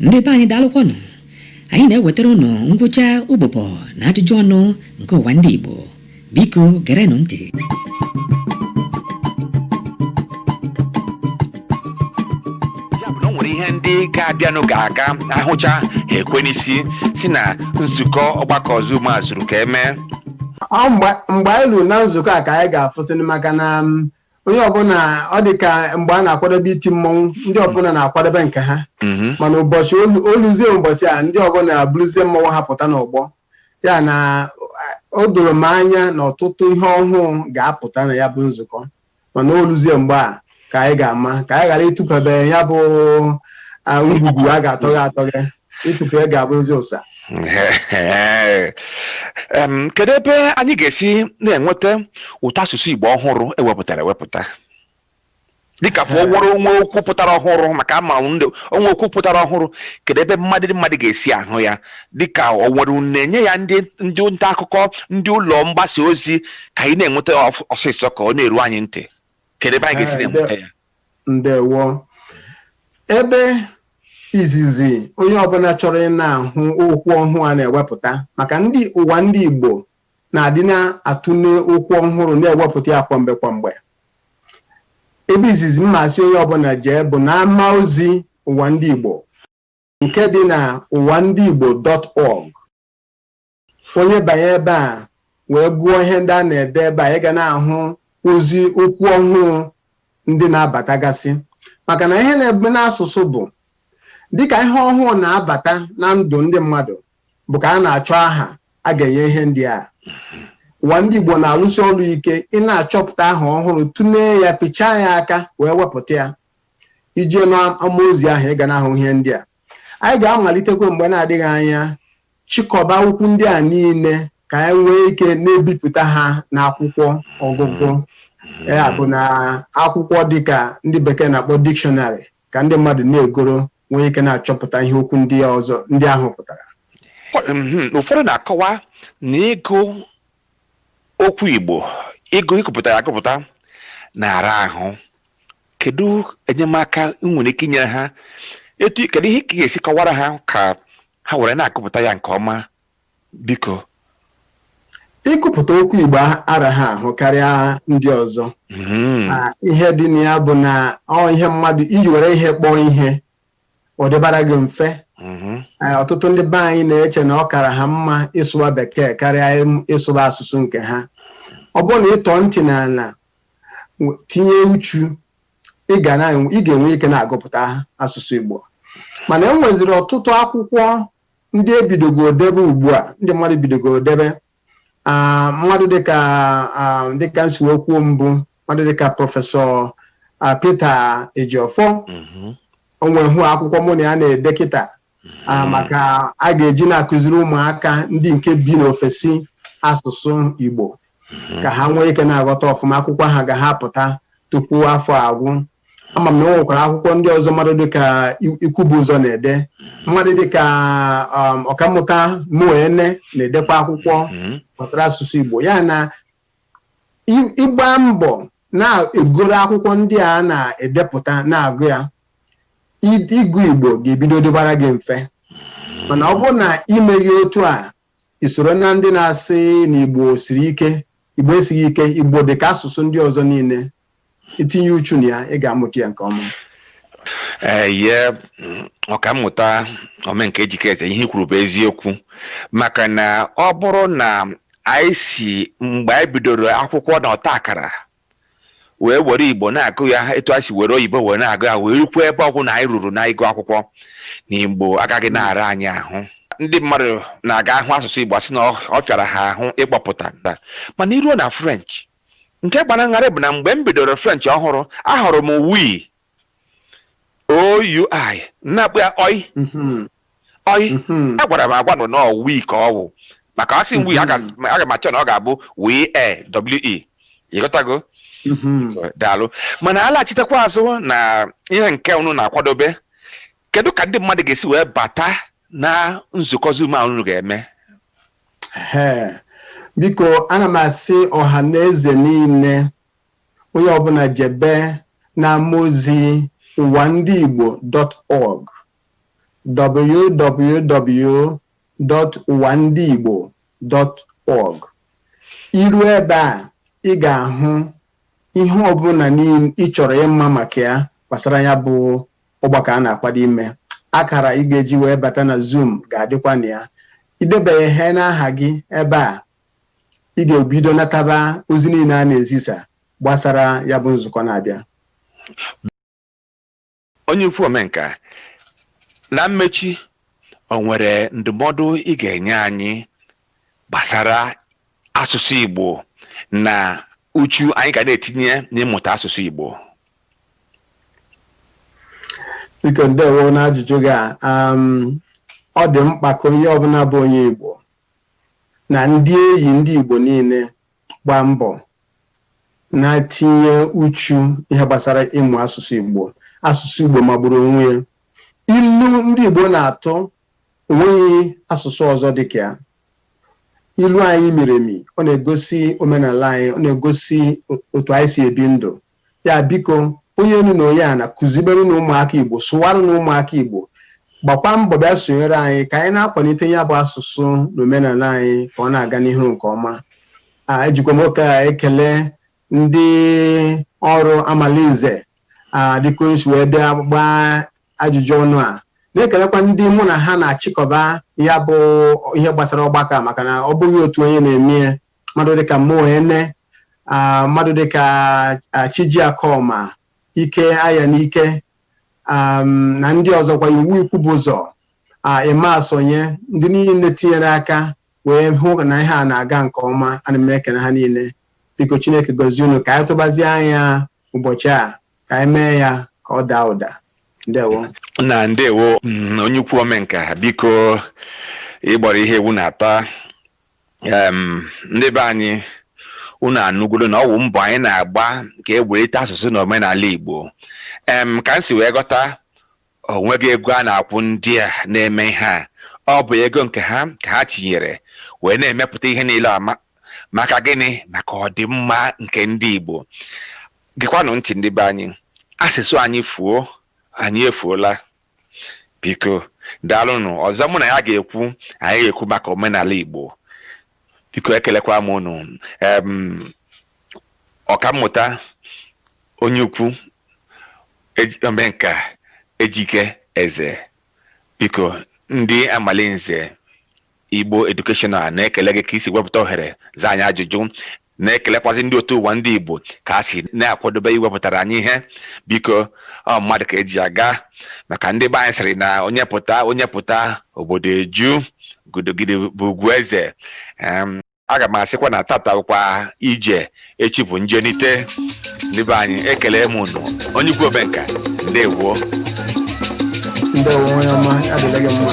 Ndị be anyị, daalụkwanụ. Anyị na-ewetara unu ngwụcha ụbụbọ na ajụjụ ọnụ nke Ụwa Ndị Igbo. Biko gerenụ ntị. Ya bụ na o nwere ihe ndị ga-abịanụ ga-aga ahụcha ha ekwe n'isi si na nzukọ ọgbakọ Zoom a zuru ka emee. Ọ mgbe anyị ruru na nzukọ a ka anyị ga-afụsịrị, maka na onye ọbụla, ọ dị ka mgbe a na-akwadebe iti mmọnwụ, ndị ọbụla na-akwadebe nke ha. Mana ụbọchị oluzie ụbọchị a, ndị ọbụla abụrụzie mmọnwụ ha pụta n'ọgbọ ya. Na o doro m anya na ọtụtụ ihe ọhụụ ga-apụta na ya bụ nzukọ, mana oluzie mgbe a ka anyị ga-ama, ka anyị ghara ịtụpebe ya bụ ngwugwu a ga-atọghe atọghe, ịtụpụ ya ga-abụzi ụsa. Kedu ebe anyị ga-esi na-enweta ụtọ asụsụ Igbo ọhụrụ ewepụtara ewepụta, dịka fụ nwere onwe okwu pụtara ọhụrụ, maka ama ndị onwe okwu pụtara ọhụrụ? Kedu ebe mmadụ ga-esi ahụ ya, dịka o nwere na-enye ya ndị nta akụkọ, ndị ụlọ mgbasa ozi, ka anyị na-enweta ọsịsọ, ka ọ na-eru anyị ntị? Kedu ebe anyị ga-esi na-enweta ya? Ndewo. Ebe izizi onye ọbụla chọrọ ị na-ahụ okwu ọhụụ a na-ewepụta, maka ndị Ụwa Ndị Igbo na-adị na-atụle okwu ọhụrụ, na-ewepụta ya kwamgbe kwamgbe, ebe izizi mmasị onye ọbụla jee bụ na ama ozi Ụwa Ndị Igbo nke dị na ụwandigbo.org. Onye banye ebe a wee gụọ ihe ndị a na-ede ebe a, ị ga na-ahụ ozi okwu ọhụụ ndị na-abatagasị, maka na ihe na-eme n'asụsụ bụ dịka ihe ọhụụ na-abata na ndụ ndị mmadụ bụ ka a na-achọ aha a ga-enye ihe ndị a. Ụwa Ndị Igbo na-alụsi ọrụ ike ị na-achọpụta aha ọhụrụ, tụlee ya, pịchaa ya aka wee wepụta ya. Ije n'ama ozi ahụ, ị ga na-ahụ ihe ndị a. Anyị ga-amalitekwa mgbe na-adịghị anya chịkọba okwu ndị a niile ka anyị nwee ike na-ebipụta ha n'akwụkwọ ọgụgụ, ya bụ na akwụkwọ dịka ndị bekee na-akpọ dictionary, ka ndị mmadụ na-egoro nwee ike na-achọpụta ihe okwu ndị ọzọ ndị ahụ pụtara. Ụfọdụ na-akọwa na ịgụ okwu Igbo, ịgụ ịgụpụta ya agụpụta na-ara ahụ. Kedu enyemaka ị nwere ike inyere ha? Etu kedu ihe ị ga-esi kọwara ha ka ha were na-agụpụta ya nke ọma, biko? Ịgụpụta okwu Igbo araghị ahụ karịa ndị ọzọ. Ihe dị na ya bụ na ọ ihe mmadụ iji were ihe kpọọ ihe, ọ dịbara gị mfe. Ọtụtụ ndị be anyị na-eche na ọ kara ha mma ịsụwa bekee karịa ịsụwa asụsụ nke ha. Ọ bụrụ na ịtọ ntị n'ala, tinye uchu, ị ga-enwe ike na-agụpụta asụsụ Igbo. Mana e nweziri ọtụtụ akwụkwọ ndị ebidogo debe ugbu a, ndị mmadụ bidogo debe. Mmadụ dịka nsiwe kwuo mbụ, mmadụ dịka Prọfesọ Peter Ejiofor, o nwee hụ akwụkwọ mụ na ya na-ede kịta maka a ga-eji na-akụziri ụmụaka ndị nke bi n'ofesi asụsụ Igbo ka ha nwee ike na-aghọta ọfụma. Akwụkwọ ha ga-apụta tupu afọ agwụ. Ama m na o nwekwara akwụkwọ ndị ọzọ mmadụ dịka Ikwubuzo na-ede, mmadụ dịka Ọkammụta Moene na-edekwa akwụkwọ gbasara asụsụ Igbo. Ya na ịgba mbọ na-egoro akwụkwọ ndị a na-edepụta, na-agụ ya, ịgụ Igbo ga-ebido dịbara gị mfe. Mana ọ bụrụ na imeghị otu a, isoro na ndị na-asị na Igbo siri ike. Igbo esighị ike. Igbo dị ka asụsụ ndị ọzọ niile. Itinye uchu na ya, ị ga-amụta ya nke ọma. Ee, Ọkammụta Omenka Ejike Eze, ihe i kwuru bụ eziokwu, maka na ọ bụrụ na anyị si mgbe anyị bidoro akwụkwọ na ọta akara wee were Igbo na-agụ ya etu a si were oyibo wee na-agụ ya, wee rukwa ebe ọbụla anyị ruru na ịgụ akwụkwọ na Igbo agaghị na-ara anyị ahụ. Ndị mmadụ na-aga ahụ asụsụ Igbo asị na ọ fịara ha ahụ ịkpọpụta, mana iruo na French, nke gbara ngharị bụ na mgbe m bidoro French ọhụrụ, ahụrụ m oui, o-u-i, na-akpọ ya oi oi. A gwara m agwa na ọ oui ka ọ wụ, maka asị m oui, aga m achọ na ọ ga-abụ w e w e, ịghọtago? Daalụ. Mana alaghachitekwa azụ na ihe nke unu na-akwadobe, kedu ka ndị mmadụ ga-esi wee bata na nzukọ Zoom a unu ga-eme? Biko, ana m asị ọha na eze niile, onye ọbụla jebe na amaozi ụwandigbo.org. www.ụwandiigbo.org. Iru ebe a, ị ga-ahụ ihe ọbụla niile ị chọrọ ịma maka ya gbasara ya bụ ọgbakọ a na-akwado ime. Akara ị ga-eji wee bata na Zoom ga-adịkwa na ya. Idebanye ihe n'aha gị ebe a, ị ga-ebido nataba ozi niile a na-ezisa gbasara ya bụ nzukọ na-abịa. Onye ukwu omenka, na mmechi, o nwere ndụmọdụ ị ga-enye anyị gbasara asụsụ Igbo na uchu anyị ga na-etinye n'ịmụta asụsụ Igbo? Biko, ndewo n'ajụjụ gị a. Ọ dị mkpa ka onye ọbụla bụ onye Igbo na ndị enyi ndị Igbo niile gbaa mbọ na-etinye uchu ihe gbasara ịmụ asụsụ Igbo. Asụsụ Igbo magburu onwe ya. Ilu ndị Igbo na-atụ, onweghị asụsụ ọzọ dịka ya. Ilu anyị miri emi, ọ na-egosi omenala anyị, ọ na-egosi otu anyị si ebi ndụ ya. Biko, onye elu na onye ana, kụzibere na ụmụaka Igbo, sụwarụ na ụmụaka Igbo, gbakwa mbọ bịa sonyere anyị ka anyị na-akwalite ya bụ asụsụ na omenala anyị ka ọ na-aga n'ihu nke ọma. Ejikwa m oke a ekele ndị ọrụ Amalinze dịka onye si wee bịa gbaa ajụjụ ọnụ a, na-ekelekwa ndị mụ na ha na-achịkọba ya bụ ihe gbasara ọgbakọ a, maka na ọ bụghị otu onye na-eme ya. Mmadụ dịka Mo Ene, mmadụ dịka Chijiakọma Ike Aya n'Ike, na ndị ọzọkwa, Iwu Ikwu bụ ụzọ Ịma Asonye, ndị niile tinyere aka wee hụ na ihe a na-aga nke ọma, ana m ekene ha niile. Biko, Chineke gọzie unu. Ka anyị tụbazie anya ụbọchị a, ka anyị mee ya ka ọ daa ụda. Ndewo. Na ndewo, onye ukwu omenka. Biko, ịgbọrọ ihe ewu na-ata. Ndị be anyị, unu anụgolo na ọ wụ mbọ anyị na-agba ka e welite asụsụ na omenala Igbo. Ka m si wee ghọta, o nweghị ego a na-akwụ ndị a na-eme ihe a. Ọ bụ ego nke ha ka ha tinyere wee na-emepụta ihe niile ama. Maka gịnị? Maka ọdịmma nke ndị Igbo. Gekwanụ ntị, ndị be anyị, asụsụ anyị fuo, anyị efuola. Biko, daalụnụ. Ọzọ mụ na ya ga-ekwu, anyị ga-ekwu maka omenala Igbo. Biko, ekelekwa m unu. Ọkammụta onye ukwu omenka Ejike Eze, biko, ndị Amalinze Igbo Educational na-ekele gị ka isi wepụta ohere zaa anyị ajụjụ, na-ekelekwazi ndị otu Ụwa Ndị Igbo ka a si na-akwadobe iwepụtara anyị ihe. Biko, ọ mmadụ ka eji aga, maka ndị be anyị sịrị na onye pụta, onye pụta, obodo eju. Gudogide bụ ugwu eze. Aga m asịkwa na tata bụkwa ije, echi bụ njenite. Ndị be anyị, ekele m unu. Onye ukwu omenka, ndewo. Ndewo, onye ọma, ya dịrị gị mma.